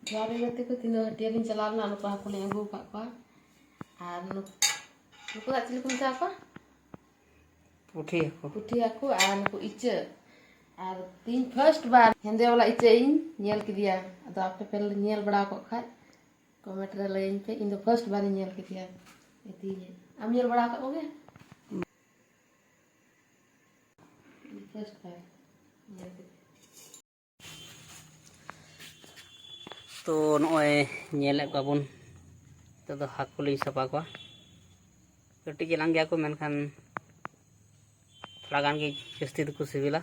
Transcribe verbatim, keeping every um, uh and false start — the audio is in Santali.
ᱡᱚᱦᱟᱨ ᱜᱮ ᱜᱟᱛᱮ ᱠᱚ, ᱛᱤᱦᱤᱧ ᱫᱚ ᱦᱟᱹᱴᱤᱭᱟᱹ ᱞᱤᱧ ᱪᱟᱞᱟᱣ ᱞᱮᱱᱟ, ᱱᱩᱠᱩ ᱦᱟᱹᱠᱩ ᱞᱤᱧ ᱟᱹᱜᱩ ᱟᱠᱟᱫ ᱠᱚᱣᱟ᱾ ᱟᱨ ᱱᱩᱠᱩ, ᱱᱩᱠᱩ ᱫᱚ ᱪᱤᱞᱤ ᱠᱚ ᱢᱮᱛᱟ ᱠᱚᱣᱟ? ᱯᱩᱴᱷᱤ ᱦᱟᱹᱠᱩ᱾ ᱯᱩᱴᱷᱤ ᱦᱟᱹᱠᱩ ᱟᱨ ᱱᱩᱠᱩ ᱤᱪᱟᱹᱜ᱾ ᱟᱨ ᱛᱤᱦᱤᱧ ᱯᱷᱟᱥᱴ ᱵᱟᱨ ᱦᱮᱸᱫᱮ ᱵᱟᱞᱟ ᱤᱪᱟᱹᱜ ᱤᱧ ᱧᱮᱞ ᱠᱮᱫᱮᱭᱟ᱾ ᱟᱫᱚ ᱟᱯᱮ ᱯᱮ ᱧᱮᱞ ᱵᱟᱲᱟ ᱟᱠᱟᱫ ᱠᱷᱟᱡ ᱠᱚᱢᱮᱱᱴ ᱨᱮ ᱞᱟᱹᱭᱟᱹᱧ ᱯᱮ᱾ ᱤᱧ ᱫᱚ ᱯᱷᱟᱥᱴ ᱵᱟᱨ ᱤᱧ ᱧᱮᱞ ᱠᱮᱫᱮᱭᱟ᱾ ᱤᱫᱤᱭᱮ᱾ ᱟᱢ ᱧᱮᱞ ᱵᱟᱲᱟ ᱟᱠᱟᱫ ᱠᱚᱜᱮ? ᱯᱷᱟᱥᱴ ᱵᱟᱨ ᱧᱮᱞ ᱠᱮᱫᱮᱭᱟ᱾ ᱛᱚ ᱱᱚᱜᱼᱚᱭ ᱧᱮᱞᱮᱫ ᱠᱚᱣᱟ ᱵᱚᱱ, ᱱᱤᱛᱚᱜ ᱫᱚ ᱦᱟᱹᱠᱩ ᱞᱤᱧ ᱥᱟᱯᱷᱟ ᱠᱚᱣᱟ᱾ ᱠᱟᱹᱴᱤᱡ ᱪᱮᱞᱟᱝ ᱜᱮᱭᱟ ᱠᱚ, ᱢᱮᱱᱠᱷᱟᱱ ᱛᱷᱚᱲᱟ ᱜᱟᱱ ᱜᱮ ᱡᱟᱹᱥᱛᱤ ᱫᱚᱠᱚ ᱥᱤᱵᱤᱞᱟ᱾